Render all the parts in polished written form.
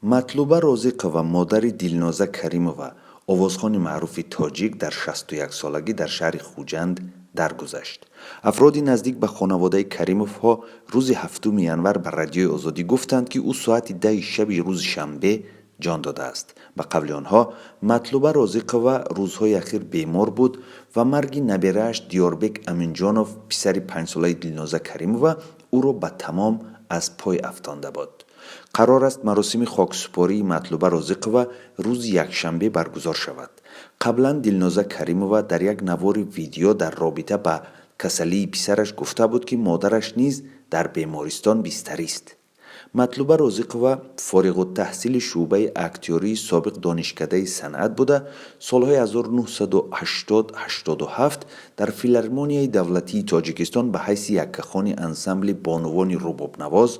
Матлуба Розиқова, модари Дилноза Каримова, овозхони маъруфи тоҷик, дар 61-солагӣ дар шаҳри Хуҷанд даргузашт. Афроди наздик ба хонаводаи Каримовҳо рӯзи 7 январ ба Радиои Озодӣ гуфтанд, ки ӯ соати 10-и шаби рӯзи шанбе ҷон додааст. Ба қавли онҳо, Матлуба Розиқова рӯзҳои ахир бемор буд ва марги наберааш Диёрбек Аминҷонов, писари 5-солаи Дилноза Каримова, ӯро ба тамом аз пой афтонда буд. Қарор аст, маросими хоксупории Матлуба Розиқова рӯзи якшанбе баргузор шавад. Қаблан Дилноза Каримова дар як навори видео дар робита ба касалии писараш гуфта буд, ки модараш низ дар бемористон бистарист. Матлуба Розиқова фориғуттаҳсили шӯъбаи актёрии собиқ Донишкадаи санъат буда, солҳои 1980-87 дар Филармонияи давлатии Тоҷикистон ба ҳайси яккахони ансамбли бонувони рубобнавоз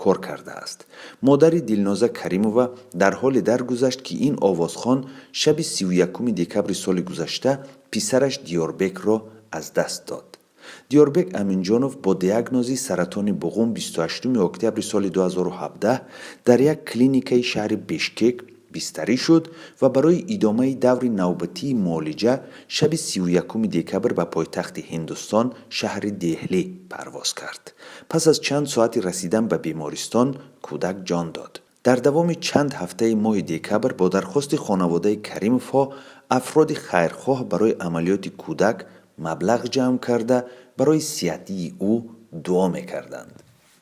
кор кардааст. Модари Дилноза Каримова дар ҳоле даргузашт, ки ин овозхон шаби 31 декабри соли гузашта писараш Диёрбекро аз даст дод. Диёрбек Аминҷонов бо диагнози саратони буғум 28 октябри соли 2017 дар як клиникаи шаҳри Бишкек бистарӣ шуд ва барои идомаи даври навбатии муолиҷа шаби 31 декабр ба пойтахти Ҳиндустон, шаҳри Деҳлӣ, парвоз кард. Пас аз чанд соати расидан ба бемористон кӯдак ҷон дод. Дар давоми чанд ҳафтаи моҳи декабр бо дархости хонаводаи Каримовҳо афроди хайрхоҳ барои амалиёти кӯдак маблағ ҷамъ карда, барои сиҳатии ӯ дуо мекарданд.